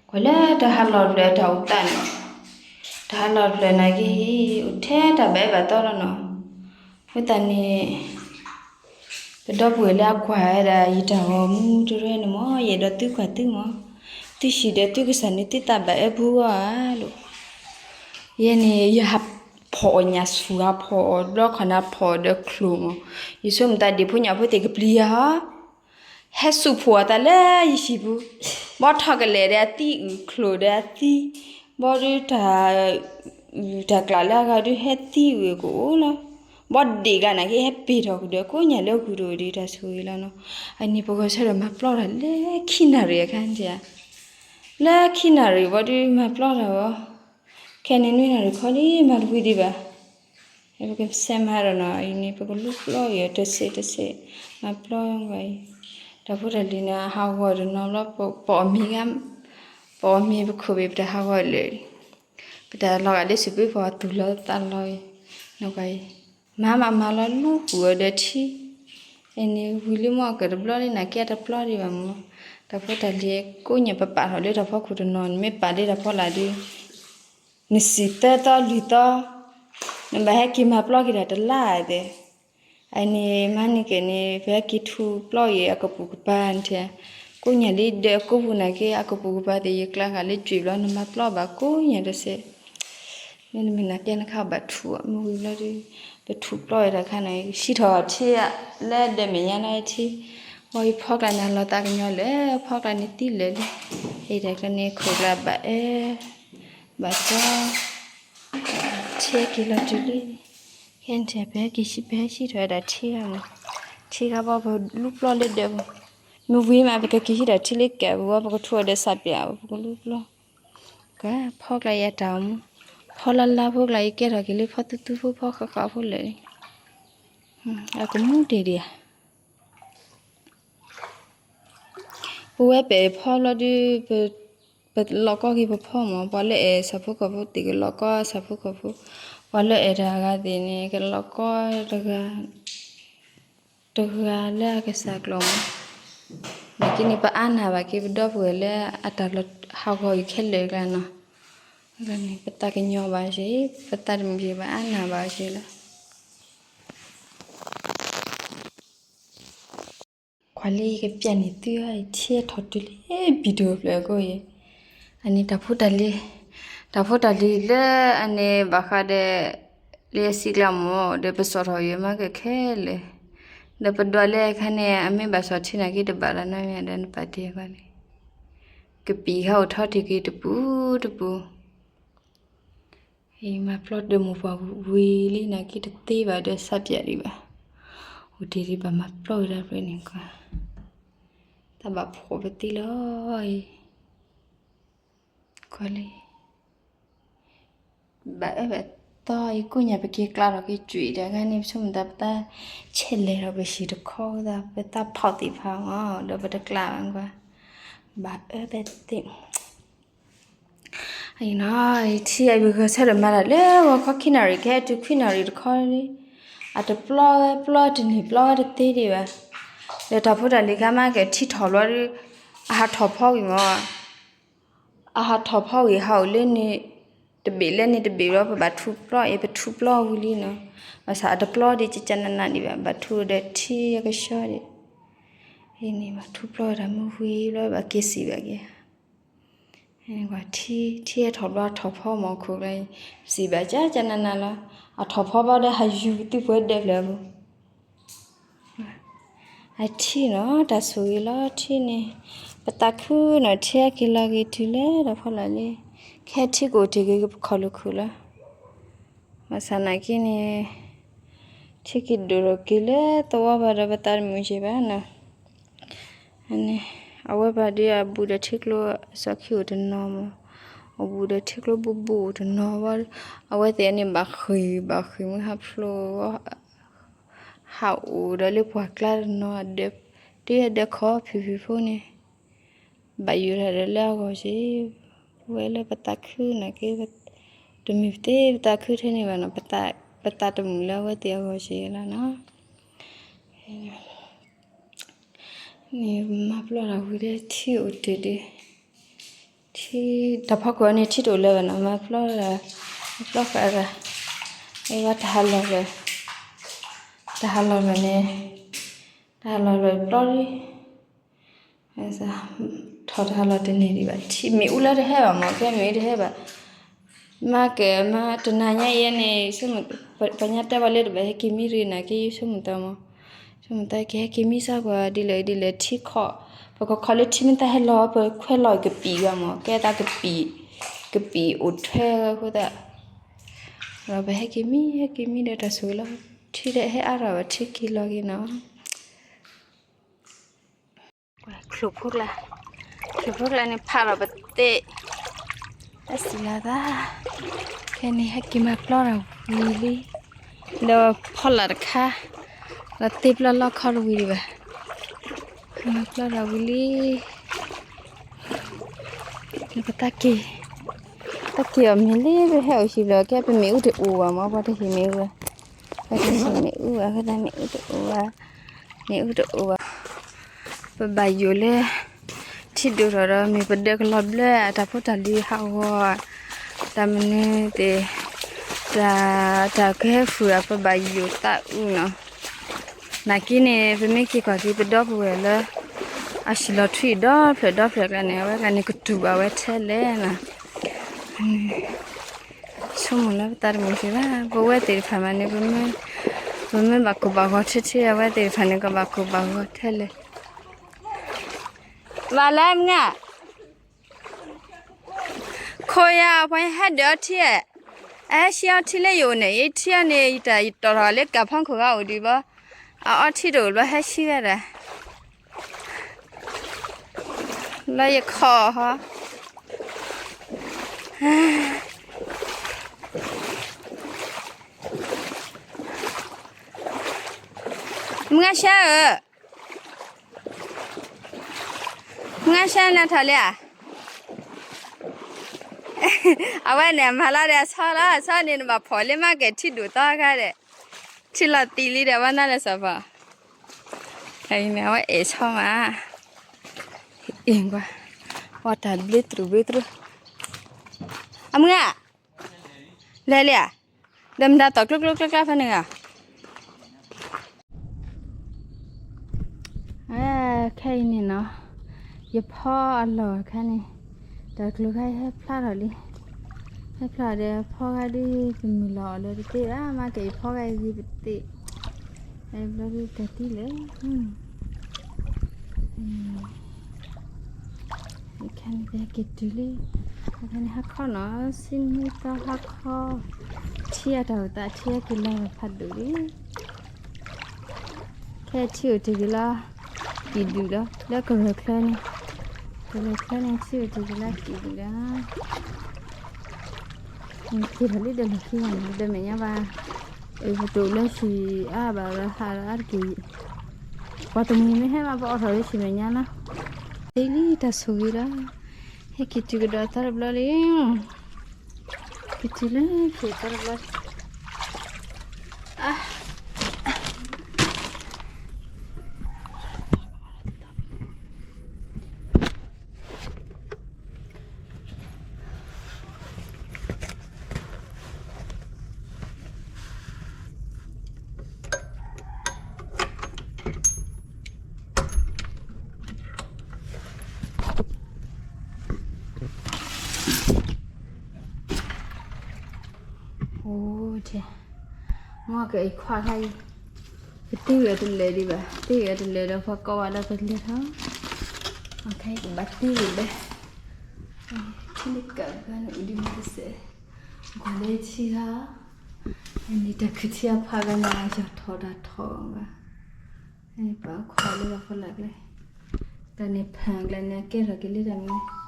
ကွၢ်လၢတၢ်ဟးလီၤတဖျၢၣ်တၢ်အိၣ်သးန့ၣ်, တၢ်ဟးလီၤတဖျၢၣ်နာ်က့ အိၣ်ထဲတၢ်ဘၣ်အၢဘၣ်သီလီၤနီၤ. အဃိသတးန့ၣ် ပဒီပုၢ်ဝဲၢ်လၢအကွၢ်ဝဲဒၣ်ယတၢ်ဂီၤမူတရၢန့ၣ်မ့ၢ် ယအဲၣ်ဒိးသုကွၢ်သုမ့ၢ်, သုဟံၣ်ဒီးသုကစၢ်န့ၣ် သုသးဘၣ်အၢပူၤဂီၢ်ဧါလိၤ. ယဲန့ၣ် ယဟးဖီၣ်အီၤညၣ်ဆူၣ် ဟးဖီၣ်အီၤဘျီခီန့ၣ် ဖီၣ်အီၤဒီးချိၣ်မ့ၢ်, ယဆိကမိၣ်သးဒ်ဖိညၣ်ဖိသ့ၣ်ကပျံၤယၤဟီ ဟဲစူးဖှိၣ်အသးလၢယဟံၣ်ပူၤ, ဘီထီၣ်ကလဲာ်ဒီးအသံအုၣ်ချိၣ်ဒီးအသံ, ဘီဒုးတၢ် တၢ်ကျးလၢအဂၤဒုးဟဲသံဝဲကအိၣ်လီၤ. ဘီဒ့ၣ်ကျါနာ်က့ ဟဲပ့ၤထီၣ်ကဒီးကိးညၣ်လၢအဂုၤတအိၣ်ဒံးတၢ်ဆိၣ်ဂ့ၤလီၤနီၤ. အန့ၣ်ပကဂဲၤဆၢထၢၣ်မၤပျီၢ်တၢ်လၢခံနၣ်ရံၣ်အခါန့ၣ်ဧါ, လၢခံနၣ်ရံၣ်ဘီဒုးမၤပျီၢ်တၢ်ဝဲ, ခဲန့ၣ်နွံနၣ်ရံၣ်ခီဒံးမၤတဝံၤဒံးဘၣ်. ပကဆဲးမၤဒီးနီၤ အံၤန့ၣ် ပကလူပျီၢ်အံၤတစဲးတစဲး, မၤပျီၢ်အံၤ, တၢ်ဖိတၢ်လံၤန့ၣ် ဟးဂီၤတနီၤဘျီ ပအီၣ်မ့ၤဂၤ, ပအီၣ်မ့ၤပခိၣ်ဘ့ၣ် ပတၢ်ဟးဂီၤလၢာ်, ပတၢ်လီၤဂာ်လၢစံးပှ့ၤပှၤသူၣ်လီၤသးလီၤအံၤ, နကွၢ်အံၤ, မၤမးမၤလီၤလူပူၤအီၤဒီးထံ, အန့ၣ်ဝံၤလံမ့ၢ်အကတဘျီလံနာ်က့အတပျီၢ်ဒံးဘၣ်မ့ၢ်, တၢ်ဖိတၢ်လံၤကိးညၣ်ပပာ်ထီၣ်လၢတၢ်ဖီခိၣ်တနီၤ နမ့ၢ်ပာ်လၢတၢ်ဖီလာ်ဒုး နစံၣ်သၢသီလွံၢ်သီ, နဘၣ်ဟဲက့ၤမၤပျီၢ်က့ၤတၢ်တလါအသ့ၣ်, အန့ၣ်မၤန့ၢ်က့ၤန့ၣ် ပဟဲက့ၤထူပျီၢ်အံၤအကပိာ်ကပၤနထံၣ်, ကိးညၣ်လံဒၢးအကိာ်ပူၤနာ်က့ အကပိာ်ကပၤသ့ၣ် ယကျါဃာ်လၢကွံာ်ဘျီ နမၤပျီၢ်ဘၣ်ကိးညၣ်တစဲး, မ့တမ့ၢ်နာ်က့နခါဘၣ်ထူၣ်အီၤ မ့ၢ်ဝံၤဘျီဒုး ပထူၣ်ပျီၢ်ဝဲတၢ်ခါန့ၣ် စံၣ်ထီၣ်ထံလၢဒၢးမဲာ်ညါလၢထံ, ဝံၤဖီကျါန့ၣ်လီၤသးကညီၤလၢာ် ဖီကျါန့ၣ်သံလၢာ်လံ, အတၢ်ကျါန့ၣ်ခိၣ်ကျါဘၣ်အၢ ဘၣ်သီ, ထံက့ၤလီၤတုၤလံ, ခဲန့ၣ် ပဟဲက့ၤဟံး ပဟဲဟံးထီၣ်ဝဲဒၣ်ထံဂၤမး, ထံဂၤဘီပလူပျီၢ်လၢဒၢးပူၤ, မ့ၢ်ဝံၤမး ပကက့ၤဟံးထီၣ်ထံလၢကဲးပူၤဘီ ပကထူၣ်အီၤဒီးစးပၠး ပကလူပျီၢ်, ကဖီကျါယတၢ်အိၣ်မူ, ဖီလါလါဖိကျါ ယကဲထီၣ်က့ၤလၢဖီသူသူဖိ ဖီဃီဃီဖိလၢာ်လံ, အကမူတ့ၢ်ဒံးဧါ ပဝဲပအဲၣ်ဖီဘျီဒုး ပလီၤကီက့ၤပဖီမး, ပှၤလၢအဲၣ်ဆၣ်ဖိကီၢ်ဖိသ့ၣ်ကလီၤကီဆၣ်ဖိကီၢ်ဖိ, ပှၤလၢအဲၣ်တၢ်အဂၤသ့ၣ်န့ၣ် ကလီၤကီတဂၤ, တဂၤလၢအကစၢ်ကျိာ်မး, နာ်က့န့ၣ် ပအါနၢ်ဘၣ်က့ၤပဒီပုၢ်ဝဲၢ်လၢအတၢ်လီၤဟးဂီၤအံၤခဲလၢာ်ကျါနီၤ, ပသးကညီၤဘၣ်စ့ၢ်, ပသးတမုာ်က့ၤ ပအါနၢ်ဘၣ်စ့ၢ်လီၤ. ကွၢ်လၢယကပျးန့ၢ်သုအံၤ ထံထီၣ်တုၤလၢဘံၣ်ဒိၣ်ဖျၢၣ်အကိးအံၤ, အန့ၣ်တၢ်ဖိတၢ်လံၤ, တၢ်ဖိတၢ်လံၤလၢအန့ၣ်ဘၣ်ဃးဒီး လၢယစံးကျါမး ဒီးပစီၣ်ထီၣ်ယွၤမၤကခဲလၢာ်, ဒီးပဒွးလၢအခါန့ၣ် အမ့ၢ်ဘၣ်စီၣ်ထံနာ်က့တဘၣ်လီၤနီတမံၤဒီး နပာ်တ့ၢ်ကွၢ်လံ, ကပံာ်ဟးအိၣ်ထီၣ်တ့ၢ်က့ၤတပူၤတပူၤ အံၤမၤပျီၢ်ဒီးမိၢ်ပှၢ်ဝံၤလံနာ်က့တသ့ဘၣ်ဒီးစးပၠးဒံးဘၣ်, အိၣ်တ့ၢ်ဒံးဘၣ်မၤပျီၢ်ဝဲဒၣ်ဖဲန့ၣ်ကွၢ်, တၢ်ဘၣ်ဖှီၣ်ပသံလီၤအံၤ, ကွၢ်လံ ဘၣ်အၢဘၣ်သီအံၤ ကိးညါပက့ၤကျါထီၣ်က့ၤကွံာ်ဒီး အခါန့ၣ် ပဆိကမိၣ်သးပသးဆဲးလဲၤထီၣ်ပဟံၣ်တခီသး ပသးဖီၣ်သ့ၣ်ဖးမး ဒီးပတကျါဘၣ်ကွၢ်, ဘၣ်အၢဘၣ်သံ အံၤနီၤ ထံအံၤပဂဲၤဆၢထၢၣ်မၤတၢ်လၢဂီၤခီခံနၣ်ရံၣ် ကဟဲတုၤခွံနၣ်ရံၣ်တခီလံ, အတပျီဝဲပျီတန့ၢ်ပျီဝဲတသ့ဒံးဘၣ်, ဒီးတၢ်ဖိတၢ်လံၤခါမးကထံထီၣ်ဘျီဒီး အဟးထီၣ်ဖီဝံၤမး အဟးထီၣ်ဖီဝံၤ ဟးအိၣ်လၢန့ၣ်တဘ့ၣ်လၢန့ၣ်တဘ့ၣ်ဘျီ ပဘၣ်ထူပျီၢ်အံၤ ပထူပျီၢ်ဝံၤလံနီၤ, ဘၣ်ဆၣ်အတပျီဒံးကကနးနးဒံးဘၣ် ဘၣ်ထူဒီးထံအကဆှီဒံး, အံၤန့ၣ် ဘၣ်ထူပျီၢ်ဝဲဒၣ်မ့ၢ်ဝံၤဘျီ ဘၣ်က့ၤစံးဘၣ်က့ၤ, ထံ ထံအထီၣ်ဘျီထီၣ်ဖီမးခိၣ်ကျါအံၤ, စံးဘၣ်ကကနးနးလီၤ, အထီၣ်ဖီဘျီဒီးဟးယူၤသုပှဲၤဒဲးဖျၢၣ်အပူၤ အထံနီၤ တၢ်ဆိၣ်ဂ့ၤလီၤထံန့ၣ်, ပသးခုနီၤ ထံအက့ၤလီၤက့ၤတုၤလၢတၢ်ဖီလာ်လံ, ခဲထံကအိၣ်တ့ၢ်က့ၤပခီၣ်လိာ်ခိၣ်လီၤ, ဘၣ်ဆၣ်နာ်က့န့ၣ် ထံက့ၤဒိၣ်ထီၣ်က့ၤလၢသဝီဘၣ်ဒီးပသးတမုာ်က့ၤဘၣ်နီၤ, န့ၣ် အဝဲဘၣ်ဒီးအဘူးဒီးထံကျိ အစီၣ်ခံအိၣ်တနီၤမး, အဘူးဒီးထံကျိဘူးဘူးအိၣ်တနီၤဘၣ်, အဝဲသ့ၣ်န့ၣ်ဘၣ်ဃ့ၢ်ဘၣ်ဃ့ၢ်မုၢ်ဟးဖျိး ဟးအိၣ်ဒီးလၢပှၢ်ကျါတနီၤ ဒ်အဒၢးခီဖံးဖံးဖိန့ၣ်, ဘၣ်ယိၣ်တၢ်ဒီးလၢအဂီၢ်က့ၤ, ဝဲလၢပသးခုနာ်က့, တမ့ၢ်ပသးခုထဲန့ၣ်ဘၣ်နီၤ, ပသးတမုာ်လၢအဝဲသ့ၣ်အဂီၢ်က့ၤလီၤနီၤ, န့ၣ်မၤပျီၢ်တၢ်ဝံၤဒီးထံအိၣ်တ့ၢ်ဒီး ထံ, တၢ်ဖီခိၣ်အန့ၣ် ထံတအိၣ်လၢၤဘၣ်နီၤ, မၤပျီ, ပျီဃာ်, အဝဲတၢ်ဟးလီၤလၢၤ, တၢ်ဟးလီၤလၢၤန့ၣ်, တၢ်ဟးလီၤလၢၤပျီလံ, ထီၣ်တၢ်ဟးလီၤတန့ၢ်ဒံးဘၣ်, ထံမ့ၣ်အူလၢတဟဲဘၣ်မၢ်, ကဲမ့ၣ်အူတဟဲဘၣ်, မၤကဲမၤ တနၤညါအံၤန့ၣ်, ပှၤညါတဲဝဲလၢတဘၣ်ဟဲက့ၤမံရ့နၤ, ကဲယဆိကမိၣ်တၢ်မၢ်, ဆိကမိၣ်တၢ်ကဟဲက့ၤမံစၢ်ကွၢ်ဒ်လဲၣ်ဒ်လဲၣ်, ထံခီၣ်, ပကခီၣ်လၢထံမ့ၢ်တၢ်ဟဲလီၤ ပခွဲးလီၤကပံာ်ဘၣ်မၢ်, ကဲတၢ်ကပံာ်, ကပံာ်အိၣ်ထွဲအဃိသတး, ဒီးပဟဲက့ၤမံ ဟဲက့ၤမံဒီးတၢ်ဆိၣ်ဂ့ၤလီၤ, ထံဒီးဟဲအါထီၣ်ဘၣ် ထံက့ၤလီၤက့ၤနီၤ. ချိၣ်ဖိကျါ, ချိၣ်ဖိကျါန့ၣ် ဖးလီၤပသ့ၣ်, အစံးလီၤသး, ခဲန့ၣ် ဟဲက့ၤမၤပျီတၢ်ဝံၤလံ, ဒီးဖီလာ်တခါ, ဒီးသ့ၣ်ပျီလီၢ်ခီတဝံၤဒံးဘၣ်, မၤပျီတၢ်ဝံၤလံ, ဒီးပတၢ်က့ၤ, တၢ်က့ၤအီၤမ့ၢ်လံ ပဟဲအိၣ်ဟံၣ်ဘျီ ကဲပမ့ၣ်အူတအိၣ်ဘၣ်မၢ်, ပှၤတဟ့ၣ်မ့ၣ်အူဘၣ်, ပှၤတဟ့ၣ်မ့ၣ်အူဘၣ်, အဃိသတးမ့ၣ်အူတအိၣ်ဘၣ်, မ့ၣ်အူတအိၣ်ဘၣ်, ပဘၣ်ယိၣ်လၢ ထံဒိၣ်ထီၣ်ဒီး မ့ၢ်ပဒၢးကလီၤဘျၢ တၢ်ဖိတၢ်လံၤဟးဂီၤ, တၢ်မနုၤသ့ၣ်, တၢ်, တၢ်ကဟဲဃုာ်အပဘၣ်ယိၣ်သးအုးနီၤ, နာ်က့န့ၣ် ပမ့ၢ်က့ၤကွၢ်က့ၤပဒီပုၢ်ဝဲၢ်လၢ အဟံၣ်လီၤထွံဒီဖျၢၣ်ဒီဖျၢၣ်ကျါန့ၣ် အဝဲကျါန့ၣ်ကတူၢ်ဘၣ်ဝဲထဲလဲၣ်နီၤ, ဆိကမိၣ်လၢပသးတမုာ်က့ၤဘၣ်, ပဝဲသ့ၣ်တဖၣ်မးန့ၣ် ပမ့ၢ်ဘၣ်ကိၢ်ဘၣ်ဂီၤထဲထဲ အဝဲသ့ၣ်တဖၣ်န့ၣ် ကဘၣ်ကိၢ်ဘၣ်ဂီၤထဲလဲၣ်, ဘၣ်လဲၣ်မုၢ်, ခိၣ်ယၤ ပှၤဟဲဒုးအီထံ, အဟဲဆံးအီထံလၢယအိၣ်န့ၣ် ယထံအီၤန့ၣ် ယတၢ်ယတီၢ်ထီၣ်လၢကၢ်ဖီခိၣ်ဂၤအိၣ်ဒံးဘၣ်, အအီထံတအိၣ်ဘျီဟဲဆံးဝဲဒၣ်, လၢယခီၣ်ဟီ, မုၢ်ဂၤဆါဧၢ, မုၢ်ဂၤဆါနထီၣ်လံဧါ, အဝဲန့ၣ် မၤလီၤဒီးအဆီလီၤ, အဆီန့ၣ် နဘၣ်ဖီၣ်လၢမၤကဲၤထံဒိၣ်သီခါဒီး, ထံလီၤသံလံဒီး အဝဲနါလဲၤစီၤဖီ, အဝဲအဲၣ်ဆီမး, အ့ၣ်ကွၢ်, ဝဲတၢ်ဘျ့တြူၢ်ဘျ့တြူၢ်, အမုၢ်ဧၢ, လဲၤလံဧါ, ဒီးမတၤသီၣ်ကျိကျိကျိကျါဖဲန့ၣ်ဧါ ခဲအံၤန့ၣ်နီၤ, ယဖီအလီၢ်ခါန့ၣ်, တၢ်ကျိၤခါအံၤဟဲဖျါထီၣ်လံ, ဟဲဖျါဒီးဖီခါဒ် ပမုၢ်လီၤအီၤလၢတသ့ဘၣ်, မၤကဲၤအံၤဖီခါအံၤဂ့ၤပသ့, ဘျီဒ်တၢ်သံလဲၣ်, ခါန့ၣ်က့ၤတုၤလံ, ခါန့ၣ်ဟါခီနီၤ, စံနံသီဟါခီ, ထံအတၢ်အိၣ်သး ထံအက့ၤလီၤဖးဒိၣ်လံ ခဲထံအိၣ်တ့ၢ်က့ၤလီၤ, ကံၣ်ဒုၣ်လီၤ, လၢကရၢၢ်ချၢန့ၣ်, ကရၢၢ်ချၢန့ၣ် ထံအိၣ်တ့ၢ်က့ၤလီၤကံၣ်ဒုၣ်လီၤ, က့ၤထီၣ်လံဒီးလီၢ်ခံဂၤန့ၣ် ဒီးမဲာ်ညါဘၣ်, ပတအိၣ်လၢဟံၣ်အါဘၣ်ဒီးဟးဒီးအါတက့ၢ်, ပှၤတမှံၤမ့ၢ်ဟဲမး ပအိးထီၣ်လၢဟံၣ်မဲာ်ညါနီၤ, သ့လံတၢ်ဆိၣ်ဂ့ၤလီၤ, ဟဲက့ၤတုၤကဒီးသီတဘျီလံ က့ၤတုၤလၢက့ၤသီတဘျီ အိၣ်, မ့ၢ်ကဲအံၤခွါခါအံၤ, ပတ့ဝဲတလဲၤဒံးဘၣ်, တ့ဝဲတလဲၤဒီးပှၤကိးဝဲဒီးပလဲၤထီၣ်, အခါအံၤကဘၣ်တ့ဝဲလဲၣ်, ထံလၢကးပှၤန့ၣ်အူဒံးမ့ၢ်တစဲး, ကွၢ်လၢထံဂၤ, န့ၣ်တၢ်ခုထံအဖးဂၤန့ၣ် ယီၤထီၣ်တၢ်ထီၣ်ဘၣ် ပှၤခွါလၢပှၤဖီလာ်ကျဲ, တၢ်န့ၣ်ဖးကျဲန့ၣ် ကဲထီၣ်က့ၤလံတၢ်မံၤ, လဲၤ,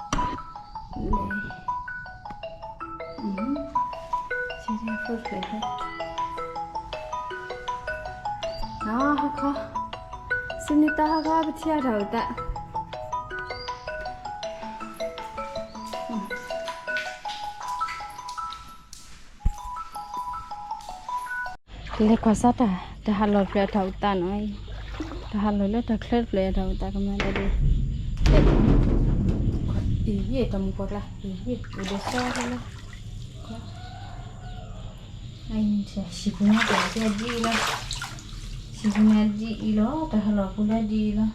ဆဲးဒၣ်ဖိတဖျၢၣ်ဖဲ, နီၤဟါခီ, စံနံသီဟါခီ ပထံၣ်အတၢ်အိၣ်သး လဲၤကွၢ်စၢ်တၢ်, တၢ်ဟးလီၢ်တဖျၢၣ်အတၢ်အိၣ်သးနီၤ, တၢ်ဟးလီၢ်လၢတၢ်ချၢတဖျၢၣ်အတၢ်အိၣ်သးကမၤတၢ်ဒ်, ကွၢ် အံၤ တၢ်မုၣ်ပှၢ်ကျါ အံၤ အိၣ်ဒီးစီလီၤ, အံၤ စံးဖိညါကဒ်အံၤလီၤ, စံးဖိညါဒ်အံၤလီၤ, တၢ်ဟးလီၢ်ပူၤလၢဒ်အံၤလီၤ,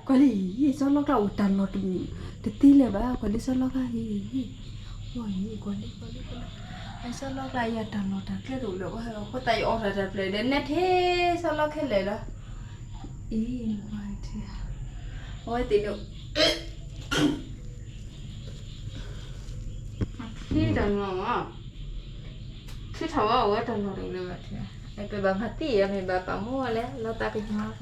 ကွၢ်လံ, စီလီၢ်ကျါအိၣ်တၢ်လီၢ်တသ့လၢၤဘၣ်, ကွၢ်လံစီလီၢ်ကျါအံၤ, ကွၢ်လံ, ကွၢ်လံ, ကွၢ်လံ, စီလီၢ်ကျါအံၤ တၢ်လီၢ်တၢ်ကျဲတအိၣ်လၢၤဘၣ်, အဃိသတးယအီၣ်တၢ်တၢ်ပျဲၢ်ဒီး နဲထံၣ်စီလီၢ်ခဲလၢာ်လီၤ, အံၤ အဝဲသ့ၣ်န့ၣ် ထံတၢ်နီၤ, ထံထီၣ်ဝဲ အဝဲတၢ်လီၢ်တအိၣ်လၢၤဘၣ်, ပဘၣ်မၤသံအံၤ မ့ၢ်ဘၣ်ပာ်မူဝဲလဲၣ်, လီၤသးကညီၤ,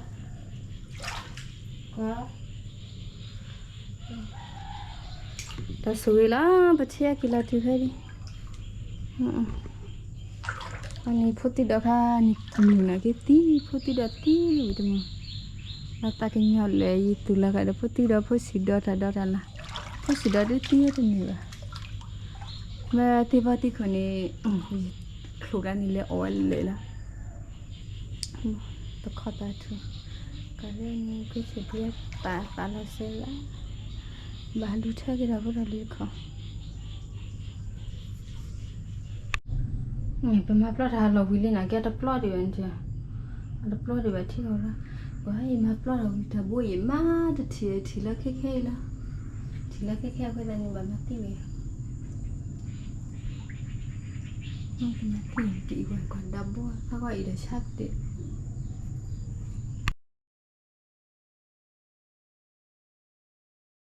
တၢ်ဆိၣ်ဂ့ၤလီၤ, ပထံၣ်အက့ၤလီၤတုၤဖဲဒံး, အန့ၣ်ဖိသံဒီးခါန့ၣ် မုၢ်နၤက့ၤသံ ဖိသံဒီးသံဝံၤတမုၢ်, လီၤသးကညီၤလၢာ် ယသူၣ်လီၤဂာ်ဒီးဖိသံဒီး ဖိဆံးဒီးတၢ်ဒီးတၢ်လၢ်, ဖိဆံးဒီးဒုးသံဝဲတန့ၢ်ဘၣ်, မ့ၢ်သ့ၣ်ဘီသံခိၣ်န့ၣ် ယချိၣ်ကျါန့ၣ်လဲၤအီၣ်ဝဲလၢာ်လီၤ, တခီသးထူ, ကလၢန့ၣ် ကွ့ဆံးဒံးပာ်သးလီၤစဲလၢ်, ဘၣ်လူၤထၢက့ၤဒီးဖိတၢ်လံၤတခီ ပမၤပျီတၢ်လီၢ်ဝံၤလံန့ၣ် ကဲတပျီဒံးဘၣ်န့ၣ်, အတပျီဒံးဘၣ်ထံၣ်လီၤလီၤ, ပှၤယမၤပျီတၢ်ဝံၤတၢ်ဘိယမၤတထံၣ်ထံၣ်လၢခဲခဲအံၤလီၤ, ထံၣ်လၢခဲခဲအဃိသတးန့ၣ် ဘၣ်မၤသံဝဲ, မၤသံက့ၤကွၢ်ကွၢ်ဒၣ်ဘိ သၢဂီၢ်အံၤဒီးဆါတ့ၢ်